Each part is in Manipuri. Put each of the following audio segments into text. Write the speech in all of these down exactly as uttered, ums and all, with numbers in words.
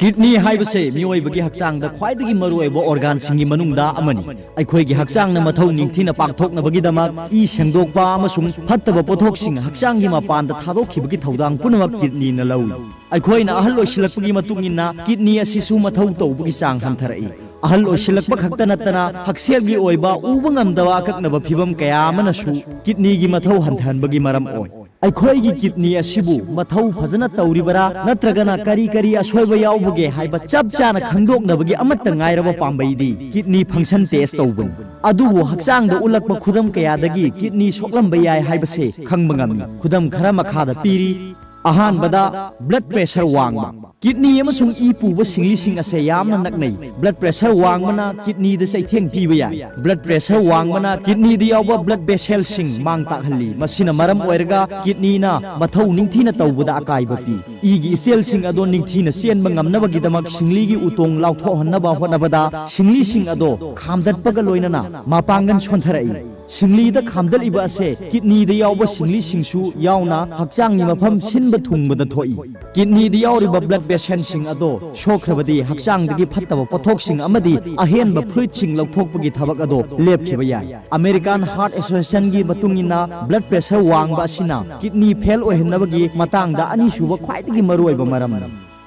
ꯀꯤꯗꯅꯤ ꯍꯥꯏꯕꯁꯦ ꯃꯤꯑꯣꯏꯕꯒꯤ ꯍꯛꯆꯥꯡꯗ ꯈ꯭ꯋꯥꯏꯗꯒꯤ ꯃꯔꯨꯑꯣꯏꯕ ꯑꯣꯔꯒꯥꯟꯁꯤꯡꯒꯤ ꯃꯅꯨꯡꯗ ꯑꯃꯅꯤ꯫ ꯑꯩꯈꯣꯏꯒꯤ ꯍꯛꯆꯥꯡꯅ ꯃꯊꯧ ꯅꯤꯡꯊꯤꯅ ꯄꯥꯡꯊꯣꯛꯅꯕꯒꯤꯗꯃꯛ ꯏ ꯁꯦꯡꯗꯣꯛꯄ ꯑꯃꯁꯨꯡ ꯐꯠꯇꯕ ꯄꯣꯠꯊꯣꯛꯁꯤꯡ ꯍꯛꯆꯥꯡꯒꯤ ꯃꯄꯥꯟꯗ ꯊꯥꯗꯣꯛꯈꯤꯕꯒꯤ ꯊꯧꯗꯥꯡ ꯄꯨꯝꯅꯃꯛ ꯀꯤꯗꯅꯤꯅ ꯂꯧꯏ꯫ ꯑꯩꯈꯣꯏꯅ ꯑꯍꯜ ꯑꯣꯏꯁꯤꯜꯂꯛꯄꯒꯤ ꯃꯇꯨꯡ ꯏꯟꯅ ꯀꯤꯗꯅꯤ ꯑꯁꯤꯁꯨ ꯃꯊꯧ ꯇꯧꯕꯒꯤ ꯆꯥꯡ ꯍꯟꯊꯔꯛꯏ꯫ ꯑꯍꯜ ꯑꯣꯏꯁꯤꯜꯂꯛꯄ ꯈꯛꯇ ꯅꯠꯇꯅ ꯍꯛꯁꯦꯜꯒꯤ ꯑꯣꯏꯕ ꯎꯕ ꯉꯝꯗꯕ ꯑꯀꯛꯅꯕ ꯐꯤꯚꯝ ꯀꯌꯥ ꯑꯃꯅꯁꯨ ꯀꯤꯗꯅꯤꯒꯤ ꯃꯊꯧ ꯍꯟꯊꯍꯟꯕꯒꯤ ꯃꯔꯝ ꯑꯣꯏ꯫ ꯑꯩꯈꯣꯏꯒꯤ ꯀꯤꯗꯅꯤ ꯑꯁꯤꯕꯨ ꯃꯊꯧ ꯐꯖꯅ ꯇꯧꯔꯤꯕꯔꯥ ꯅꯠꯇ꯭ꯔꯒꯅ ꯀꯔꯤ ꯀꯔꯤ ꯑꯁꯣꯏꯕ ꯌꯥꯎꯕꯒꯦ ꯍꯥꯏꯕ ꯆꯞ ꯆꯥꯅ ꯈꯪꯗꯣꯛꯅꯕꯒꯤ ꯑꯃꯠꯇ ꯉꯥꯏꯔꯕ ꯄꯥꯝꯕꯩꯗꯤ ꯀꯤꯗꯅꯤ ꯐꯪꯁꯟ ꯇꯦꯁ ꯇꯧꯕꯅꯤ꯫ ꯑꯗꯨꯕꯨ ꯍꯛꯆꯥꯡꯗ ꯎꯠꯂꯛꯄ ꯈꯨꯗꯝ ꯀꯌꯥꯗꯒꯤ ꯀꯤꯗꯅꯤ ꯁꯣꯛꯂꯝꯕ ꯌꯥꯏ ꯍꯥꯏꯕꯁꯦ ꯈꯪꯕ ꯉꯝꯃꯤ꯫ ꯈꯨꯗꯝ ꯈꯔ ꯃꯈꯥꯗ ꯄꯤꯔꯤ꯫ ꯑꯍꯥꯟꯕꯗ, ꯕ꯭ꯂꯗ ꯄ꯭ꯔꯦꯁꯔ ꯋꯥꯡꯕ꯫ ꯀꯤꯗꯅꯤ ꯑꯃꯁꯨꯡ ꯏ ꯄꯨꯕ ꯁꯤꯡꯂꯤꯁꯤꯡ ꯑꯁꯦ ꯌꯥꯝꯅ ꯅꯛꯅꯩ꯫ ꯕ꯭ꯂꯗ ꯄ꯭ꯔꯦꯁꯔ ꯋꯥꯡꯕꯅ ꯀꯤꯗꯅꯤꯗ ꯆꯩꯊꯦꯡ ꯄꯤꯕ ꯌꯥꯏ꯫ ꯕ꯭ꯂꯗ ꯄ꯭ꯔꯦꯁꯔ ꯋꯥꯡꯕꯅ ꯀꯤꯗꯅꯤꯗ ꯌꯥꯎꯕ ꯕ꯭ꯂꯗ ꯚꯦꯁꯦꯜꯁꯤꯡ ꯃꯥꯡ ꯇꯥꯛꯍꯜꯂꯤ꯫ ꯃꯁꯤꯅ ꯃꯔꯝ ꯑꯣꯏꯔꯒ ꯀꯤꯗꯅꯤꯅ ꯃꯊꯧ ꯅꯤꯡꯊꯤꯅ ꯇꯧꯕꯗ ꯑꯀꯥꯏꯕ ꯄꯤ꯫ ꯏꯒꯤ ꯏꯆꯦꯜꯁꯤꯡ ꯑꯗꯣ ꯅꯤꯡꯊꯤꯅ ꯆꯦꯟꯕ ꯉꯝꯅꯕꯒꯤꯗꯃꯛ ꯁꯤꯡꯂꯤꯒꯤ ꯎꯇꯣꯡ ꯂꯥꯎꯊꯣꯛꯍꯟꯅꯕ ꯍꯣꯠꯅꯕꯗ ꯁꯤꯡꯂꯤꯁꯤꯡ ꯑꯗꯣ ꯈꯥꯝꯗꯠꯄꯒ ꯂꯣꯏꯅꯅ ꯃꯄꯥꯡꯒꯜ ꯁꯣꯟꯊꯔꯛꯏ꯫ ꯁꯤꯡꯂꯤꯗ ꯈꯥꯝꯗꯠꯂꯤꯕ ꯑꯁꯦ ꯀꯤꯗꯅꯤꯗ ꯌꯥꯎꯕ ꯁꯤꯡꯂꯤꯁꯤꯡꯁꯨ ꯌꯥꯎꯅ ꯍꯛꯆꯥꯡꯒꯤ ꯃꯐꯝ ꯁꯤꯟꯕ ꯊꯨꯡꯕꯗ ꯊꯣꯛꯏ꯫ ꯀꯤꯗꯅꯤꯗ ꯌꯥꯎꯔꯤꯕ ꯕ꯭ꯂꯗ ꯚꯦꯁꯦꯜꯁꯤꯡ ꯑꯗꯣ ꯁꯣꯛꯈ꯭ꯔꯕꯗꯤ ꯍꯛꯆꯥꯡꯗꯒꯤ ꯐꯠꯇꯕ ꯄꯣꯠꯊꯣꯛꯁꯤꯡ ꯑꯃꯗꯤ ꯑꯍꯦꯟꯕ ꯐ꯭ꯂꯨꯏꯗꯁꯤꯡ ꯂꯧꯊꯣꯛꯄꯒꯤ ꯊꯕꯛ ꯑꯗꯣ ꯂꯦꯞꯈꯤꯕ ꯌꯥꯏ꯫ ꯑꯃꯦꯔꯤꯀꯥꯟ ꯍꯥꯔꯠ ꯑꯦꯁꯣꯁꯤꯌꯦꯁꯟꯒꯤ ꯃꯇꯨꯡ ꯏꯟꯅ, ꯕ꯭ꯂꯗ ꯄ꯭ꯔꯦꯁꯔ ꯋꯥꯡꯕ ꯑꯁꯤꯅ ꯀꯤꯗꯅꯤ ꯐꯦꯜ ꯑꯣꯏꯍꯟꯅꯕꯒꯤ ꯃꯇꯥꯡꯗ ꯑꯅꯤꯁꯨꯕ ꯈ꯭ꯋꯥꯏꯗꯒꯤ ꯃꯔꯨꯑꯣꯏꯕ ꯃꯔꯝꯅꯤ꯫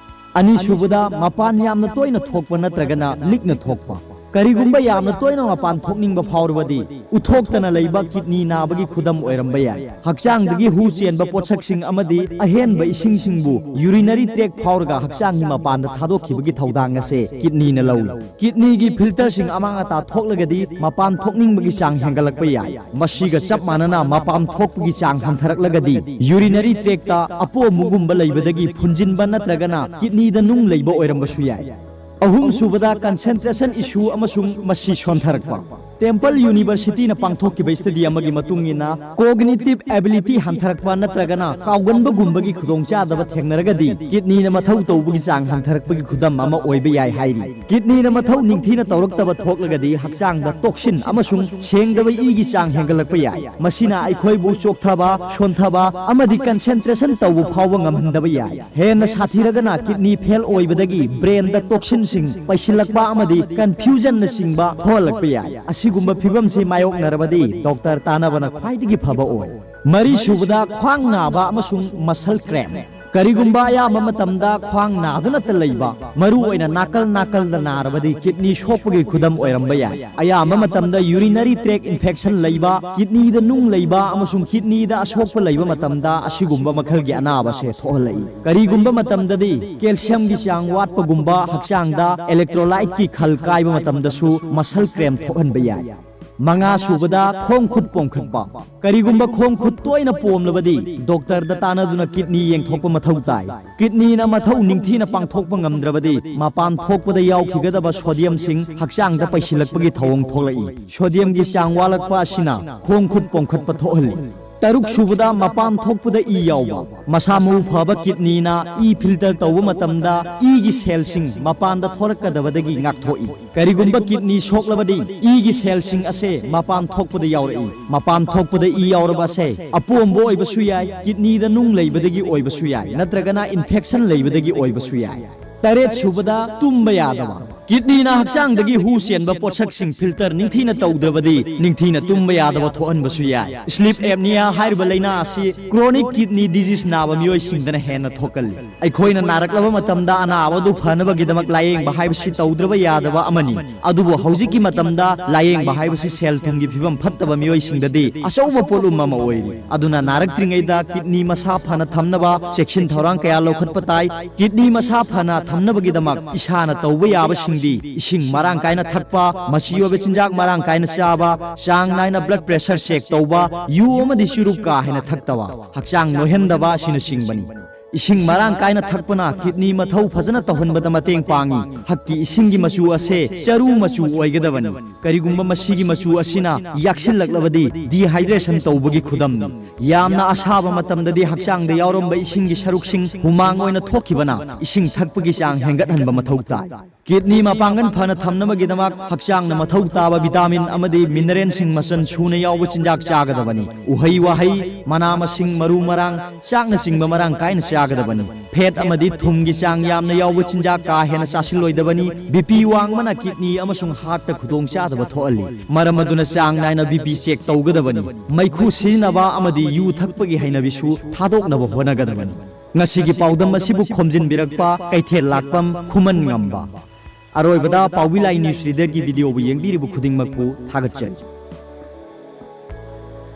ꯑꯅꯤꯁꯨꯕꯗ, ꯃꯄꯥꯟ ꯌꯥꯝꯅ ꯇꯣꯏꯅ ꯊꯣꯛꯄ ꯅꯠꯇ꯭ꯔꯒꯅ ꯂꯤꯛꯅ ꯊꯣꯛꯄ꯫ ꯀꯔꯤꯒꯨꯝꯕ ꯌꯥꯝꯅ ꯇꯣꯏꯅ ꯃꯄꯥꯟ ꯊꯣꯛꯅꯤꯡꯕ ꯐꯥꯎꯔꯕꯗꯤ, ꯎꯠꯊꯣꯛꯇꯅ ꯂꯩꯕ ꯀꯤꯗꯅꯤ ꯅꯥꯕꯒꯤ ꯈꯨꯗꯝ ꯑꯣꯏꯔꯝꯕ ꯌꯥꯏ꯫ ꯍꯛꯆꯥꯡꯗꯒꯤ ꯍꯨ ꯆꯦꯟꯕ ꯄꯣꯠꯁꯛꯁꯤꯡ ꯑꯃꯗꯤ ꯑꯍꯦꯟꯕ ꯏꯁꯤꯡꯁꯤꯡꯕꯨ ꯌꯨꯔꯤꯅꯔꯤ ꯇ꯭ꯔꯦꯛ ꯐꯥꯎꯔꯒ ꯍꯛꯆꯥꯡꯒꯤ ꯃꯄꯥꯟꯗ ꯊꯥꯗꯣꯛꯈꯤꯕꯒꯤ ꯊꯧꯗꯥꯡ ꯑꯁꯦ ꯀꯤꯗꯅꯤꯅ ꯂꯧꯏ꯫ ꯀꯤꯗꯅꯤꯒꯤ ꯐꯤꯜꯇꯔꯁꯤꯡ ꯑꯃꯥꯡ ꯑꯇꯥ ꯊꯣꯛꯂꯒꯗꯤ, ꯃꯄꯥꯟ ꯊꯣꯛꯅꯤꯡꯕꯒꯤ ꯆꯥꯡ ꯍꯦꯟꯒꯠꯂꯛꯄ ꯌꯥꯏ꯫ ꯃꯁꯤꯒ ꯆꯞ ꯃꯥꯟꯅꯅ, ꯃꯄꯥꯟ ꯊꯣꯛꯄꯒꯤ ꯆꯥꯡ ꯍꯟꯊꯔꯛꯂꯒꯗꯤ, ꯌꯨꯔꯤꯅꯔꯤ ꯇ꯭ꯔꯦꯛꯇ ꯑꯄꯣꯝꯕꯒꯨꯝꯕ ꯂꯩꯕꯗꯒꯤ ꯐꯨꯟꯖꯤꯟꯕ ꯅꯠꯇ꯭ꯔꯒꯅ ꯀꯤꯗꯅꯤꯗ ꯅꯨꯡ ꯂꯩꯕ ꯑꯣꯏꯔꯝꯕꯁꯨ ꯌꯥꯏ꯫ ꯑꯍꯨꯝꯁꯨꯕꯗ, ꯀꯟꯁꯦꯟꯇ꯭ꯔꯦꯁꯟ ꯏꯁꯨ ꯑꯃꯁꯨꯡ ꯃꯁꯤ ꯁꯣꯟꯊꯔꯛꯄ꯫ Temple Universityꯅ ꯄꯥꯡꯊꯣꯛꯈꯤꯕ study ꯑꯃꯒꯤ ꯃꯇꯨꯡ ꯏꯟꯅ, cognitive ability ꯍꯟꯊꯔꯛꯄ ꯅꯠꯇ꯭ꯔꯒꯅ ꯀꯥꯎꯒꯟꯕꯒꯨꯝꯕꯒꯤ ꯈꯨꯗꯣꯡꯆꯥꯗꯕ ꯊꯦꯡꯅꯔꯒꯗꯤ, kidneyꯅ ꯃꯊꯧ ꯇꯧꯕꯒꯤ ꯆꯥꯡ ꯍꯟꯊꯔꯛꯄꯒꯤ ꯈꯨꯗꯝ ꯑꯃ ꯑꯣꯏꯕ ꯌꯥꯏ ꯍꯥꯏꯔꯤ꯫ Kidneyꯅ ꯃꯊꯧ ꯅꯤꯡꯊꯤꯅ ꯇꯧꯔꯛꯇꯕ ꯊꯣꯛꯂꯒꯗꯤ, ꯍꯛꯆꯥꯡꯗ toxin ꯑꯃꯁꯨꯡ ꯁꯦꯡꯗꯕ ꯏꯒꯤ ꯆꯥꯡ ꯍꯦꯟꯒꯠꯂꯛꯄ ꯌꯥꯏ꯫ ꯃꯁꯤꯅ ꯑꯩꯈꯣꯏꯕꯨ ꯆꯣꯛꯊꯕ, ꯁꯣꯟꯊꯕ ꯑꯃꯗꯤ concentration ꯇꯧꯕ ꯐꯥꯎꯕ ꯉꯝꯍꯟꯗꯕ ꯌꯥꯏ꯫ ꯍꯦꯟꯅ ꯁꯥꯊꯤꯔꯒꯅ, kidney fail ꯑꯣꯏꯕꯗꯒꯤ brainꯗ toxinꯁꯤꯡ ꯄꯩꯁꯤꯜꯂꯛꯄ ꯑꯃꯗꯤ confusionꯅꯆꯤꯡꯕ ꯊꯣꯛꯍꯜꯂꯛꯄ ꯌꯥꯏ꯫ ꯑꯁꯤꯒꯨꯝꯕ ꯐꯤꯚꯝꯁꯤ ꯃꯥꯌꯣꯛꯅꯔꯕꯗꯤ, doctor ꯇꯥꯟꯅꯕꯅ ꯈ꯭ꯋꯥꯏꯗꯒꯤ ꯐꯕ ꯑꯣꯏ꯫ ꯃꯔꯤ ꯁꯨꯕꯗ, ꯈ꯭ꯋꯥꯡ ꯅꯥꯕ ꯑꯃꯁꯨꯡ muscle cramp꯫ ꯀꯔꯤꯒꯨꯝꯕ ꯑꯌꯥꯝꯕ ꯃꯇꯝꯗ ꯈ꯭ꯋꯥꯡ ꯅꯥꯗꯨꯅꯇ ꯂꯩꯕ, ꯃꯔꯨ ꯑꯣꯏꯅ ꯅꯥꯀꯜ ꯅꯥꯀꯜꯗ ꯅꯥꯔꯕꯗꯤ, kidney ꯁꯣꯛꯄꯒꯤ ꯈꯨꯗꯝ ꯑꯣꯏꯔꯝꯕ ꯌꯥꯏ꯫ ꯑꯌꯥꯝꯕ ꯃꯇꯝꯗ urinary tract infection ꯂꯩꯕ, kidneyꯗ ꯅꯨꯡ ꯂꯩꯕ ꯑꯃꯁꯨꯡ kidneyꯗ ꯑꯁꯣꯛꯄ ꯂꯩꯕ ꯃꯇꯝꯗ, ꯑꯁꯤꯒꯨꯝꯕ ꯃꯈꯜꯒꯤ ꯑꯅꯥꯕꯁꯦ ꯊꯣꯛꯍꯜꯂꯛꯏ꯫ ꯀꯔꯤꯒꯨꯝꯕ ꯃꯇꯝꯗꯗꯤ, calciumꯒꯤ ꯆꯥꯡ ꯋꯥꯠꯄꯒꯨꯝꯕ, ꯍꯛꯆꯥꯡꯗ electrolyteꯀꯤ ꯈꯜ ꯀꯥꯏꯕ ꯃꯇꯝꯗꯁꯨ muscle cramp ꯊꯣꯛꯍꯟꯕ ꯌꯥꯏ꯫ ꯃꯉꯥ ꯁꯨꯕꯗ, ꯈꯣꯡ ꯈꯨꯠ ꯄꯣꯝꯈꯠꯄ꯫ ꯀꯔꯤꯒꯨꯝꯕ ꯈꯣꯡ ꯈꯨꯠ ꯇꯣꯏꯅ ꯄꯣꯝꯂꯕꯗꯤ, doctorꯗ ꯇꯥꯟꯅꯗꯨꯅ kidney ꯌꯦꯡꯊꯣꯛꯄ ꯃꯊꯧ ꯇꯥꯏ꯫ Kidneyꯅ ꯃꯊꯧ ꯅꯤꯡꯊꯤꯅ ꯄꯥꯡꯊꯣꯛꯄ ꯉꯝꯗ꯭ꯔꯕꯗꯤ, ꯃꯄꯥꯟ ꯊꯣꯛꯄꯗ ꯌꯥꯎꯈꯤꯒꯗꯕ sodiumꯁꯤꯡ ꯍꯛꯆꯥꯡꯗ ꯄꯩꯁꯤꯜꯂꯛꯄꯒꯤ ꯊꯧꯑꯣꯡ ꯊꯣꯛꯂꯛꯏ꯫ Sodiumꯒꯤ ꯆꯥꯡ ꯋꯥꯠꯂꯛꯄ ꯑꯁꯤꯅ ꯈꯣꯡ ꯈꯨꯠ ꯄꯣꯝꯈꯠꯄ ꯊꯣꯛꯍꯜꯂꯤ꯫ ꯇꯔꯨꯛ ꯁꯨꯕꯗ, ꯃꯄꯥꯟ ꯊꯣꯛꯄꯗ ꯏ ꯌꯥꯎꯕ꯫ ꯃꯁꯥ ꯃꯎ ꯐꯕ kidneyꯅ ꯏ filter ꯇꯧꯕ ꯃꯇꯝꯗ, ꯏꯒꯤ cellꯁꯤꯡ ꯃꯄꯥꯟꯗ ꯊꯣꯔꯛꯀꯗꯕꯗꯒꯤ ꯉꯥꯛꯊꯣꯛꯏ꯫ ꯀꯔꯤꯒꯨꯝꯕ kidney ꯁꯣꯛꯂꯕꯗꯤ, ꯏꯒꯤ cellꯁꯤꯡ ꯑꯁꯦ ꯃꯄꯥꯟ ꯊꯣꯛꯄꯗ ꯌꯥꯎꯔꯛꯏ꯫ ꯃꯄꯥꯟ ꯊꯣꯛꯄꯗ ꯏ ꯌꯥꯎꯔꯕ ꯑꯁꯦ ꯑꯄꯣꯝꯕ ꯑꯣꯏꯕꯁꯨ ꯌꯥꯏ, kidneyꯗ ꯅꯨꯡ ꯂꯩꯕꯗꯒꯤ ꯑꯣꯏꯕꯁꯨ ꯌꯥꯏ, ꯅꯠꯇ꯭ꯔꯒꯅ infection ꯂꯩꯕꯗꯒꯤ ꯑꯣꯏꯕꯁꯨ ꯌꯥꯏ꯫ ꯇꯔꯦꯠ ꯁꯨꯕꯗ, ꯇꯨꯝꯕ ꯌꯥꯗꯕ꯫ Kidneyꯅ ꯍꯛꯆꯥꯡꯗꯒꯤ ꯍꯨ ꯆꯦꯟꯕ ꯄꯣꯠꯁꯛꯁꯤꯡ filter ꯅꯤꯡꯊꯤꯅ ꯇꯧꯗ꯭ꯔꯕꯗꯤ, ꯅꯤꯡꯊꯤꯅ ꯇꯨꯝꯕ ꯌꯥꯗꯕ ꯊꯣꯛꯍꯟꯕꯁꯨ ꯌꯥꯏ꯫ Sleep apnea ꯍꯥꯏꯔꯤꯕ ꯂꯥꯏꯅꯥ ꯑꯁꯤ chronic kidney disease ꯅꯥꯕ ꯃꯤꯑꯣꯏꯁꯤꯡꯗꯅ ꯍꯦꯟꯅ ꯊꯣꯛꯀꯜꯂꯤ꯫ ꯑꯩꯈꯣꯏꯅ ꯅꯥꯔꯛꯂꯕ ꯃꯇꯝꯗ, ꯑꯅꯥꯕ ꯑꯗꯨ ꯐꯅꯕꯒꯤꯗꯃꯛ ꯂꯥꯌꯦꯡꯕ ꯍꯥꯏꯕꯁꯤ ꯇꯧꯗ꯭ꯔꯕ ꯌꯥꯗꯕ ꯑꯃꯅꯤ꯫ ꯑꯗꯨꯕꯨ ꯍꯧꯖꯤꯛꯀꯤ ꯃꯇꯝꯗ ꯂꯥꯌꯦꯡꯕ ꯍꯥꯏꯕꯁꯤ ꯁꯦꯜ ꯊꯨꯝꯒꯤ ꯐꯤꯕꯝ ꯐꯠꯇꯕ ꯃꯤꯑꯣꯏꯁꯤꯡꯗꯗꯤ ꯑꯆꯧꯕ ꯄꯣꯠꯂꯨꯝ ꯑꯃ ꯑꯣꯏꯔꯤ꯫ ꯑꯗꯨꯅ ꯅꯥꯔꯛꯇ꯭ꯔꯤꯉꯩꯗ kidney ꯃꯁꯥ ꯐꯅ ꯊꯝꯅꯕ ꯆꯦꯛꯁꯤꯟ ꯊꯧꯔꯥꯡ ꯀꯌꯥ ꯂꯧꯈꯠꯄ ꯇꯥꯏ꯫ Kidney ꯃꯁꯥ ꯐꯅ ꯊꯝꯅꯕꯒꯤꯗꯃꯛ ꯏꯁꯥꯅ ꯇꯧꯕ ꯌꯥꯕꯁꯤꯡꯗꯤ: ꯏꯁꯤꯡ ꯃꯔꯥꯡ ꯀꯥꯏꯅ ꯊꯛꯄ, ꯃꯆꯤ ꯑꯣꯏꯕ ꯆꯤꯟꯖꯥꯛ ꯃꯔꯥꯡ ꯀꯥꯏꯅ ꯆꯥꯕ, ꯆꯥꯡ ꯅꯥꯏꯅ blood pressure check ꯇꯧꯕ, ꯌꯨ ꯑꯃꯗꯤ ꯆꯨꯔꯨꯞ ꯀꯥ ꯍꯦꯟꯅ ꯊꯛꯇꯕ, ꯍꯛꯆꯥꯡ ꯅꯣꯏꯍꯟꯗꯕ ꯑꯁꯤꯅꯆꯤꯡꯕꯅꯤ꯫ ꯏꯁꯤꯡ ꯃꯔꯥꯡ ꯀꯥꯏꯅ ꯊꯛꯄꯅ ꯀꯤꯗꯅꯤ ꯃꯊꯧ ꯐꯖꯅ ꯇꯧꯍꯟꯕꯗ ꯃꯇꯦꯡ ꯄꯥꯡꯏ꯫ ꯍꯛꯀꯤ ꯏꯁꯤꯡꯒꯤ ꯃꯆꯨ ꯑꯁꯦ ꯆꯔꯨ ꯃꯆꯨ ꯑꯣꯏꯒꯗꯕꯅꯤ꯫ ꯀꯔꯤꯒꯨꯝꯕ ꯃꯁꯤꯒꯤ ꯃꯆꯨ ꯑꯁꯤꯅ ꯌꯥꯛꯁꯤꯜꯂꯛꯂꯕꯗꯤ dehydration ꯇꯧꯕꯒꯤ ꯈꯨꯗꯝꯅꯤ꯫ ꯌꯥꯝꯅ ꯑꯁꯥꯕ ꯃꯇꯝꯗꯗꯤ ꯍꯛꯆꯥꯡꯗ ꯌꯥꯎꯔꯝꯕ ꯏꯁꯤꯡꯒꯤ ꯁꯔꯨꯛꯁꯤꯡ ꯍꯨꯃꯥꯡ ꯑꯣꯏꯅ ꯊꯣꯛꯈꯤꯕꯅ ꯏꯁꯤꯡ ꯊꯛꯄꯒꯤ ꯆꯥꯡ ꯍꯦꯟꯒꯠꯍꯟꯕ ꯃꯊꯧ ꯇꯥꯏ꯫ ꯀꯤꯗꯅꯤ ꯃꯄꯥꯡꯒꯜ ꯐꯅ ꯊꯝꯅꯕꯒꯤꯗꯃꯛ ꯍꯛꯆꯥꯡꯅ ꯃꯊꯧ ꯇꯥꯕ vitamin ꯑꯃꯗꯤ mineralꯁꯤꯡ ꯃꯆꯜ ꯁꯨꯅ ꯌꯥꯎꯕ ꯆꯤꯟꯖꯥꯛ ꯆꯥꯒꯗꯕꯅꯤ꯫ ꯎꯍꯩ ꯋꯥꯍꯩ, ꯃꯅꯥ ꯃꯁꯤꯡ, ꯃꯔꯨ ꯃꯔꯥꯡ, ꯆꯥꯛꯅꯆꯤꯡꯕ ꯃꯔꯥꯡ ꯀꯥꯏꯅ ꯆꯥꯒꯗꯕꯅꯤ꯫ Fat ꯑꯃꯗꯤ ꯊꯨꯝꯒꯤ ꯆꯥꯡ ꯌꯥꯝꯅ ꯌꯥꯎꯕ ꯆꯤꯟꯖꯥꯛ ꯀꯥ ꯍꯦꯟꯅ ꯆꯥꯁꯤꯜꯂꯣꯏꯗꯕꯅꯤ꯫ BP ꯋꯥꯡꯕꯅ ꯀꯤꯗꯅꯤ ꯑꯃꯁꯨꯡ heartꯇ ꯈꯨꯗꯣꯡꯆꯥꯗꯕ ꯊꯣꯛꯍꯜꯂꯤ꯫ ꯃꯔꯝ ꯑꯗꯨꯅ ꯆꯥꯡ ꯅꯥꯏꯅ BP check ꯇꯧꯒꯗꯕꯅꯤ꯫ ꯃꯩꯈꯨ ꯁꯤꯖꯤꯟꯅꯕ ꯑꯃꯗꯤ ꯌꯨ ꯊꯛꯄꯒꯤ ꯍꯩꯅꯕꯤꯁꯨ ꯊꯥꯗꯣꯛꯅꯕ ꯍꯣꯠꯅꯒꯗꯕꯅꯤ꯫ ꯉꯁꯤꯒꯤ ꯄꯥꯎꯗꯝ ꯑꯁꯤꯕꯨ ꯈꯣꯝꯖꯤꯟꯕꯤꯔꯛꯄ ꯀꯩꯊꯦꯜ ꯂꯥꯛꯄꯝ ꯈꯨꯃꯟ ꯉꯝꯕ꯫ ꯑꯔꯣꯏꯕꯗ ꯄꯥꯎꯕꯤ ꯂꯥꯏ news readerꯒꯤ videoꯕꯨ ꯌꯦꯡꯕꯤꯔꯤꯕ ꯈꯨꯗꯤꯡꯃꯛꯄꯨ ꯊꯥꯒꯠꯆꯔꯤ꯫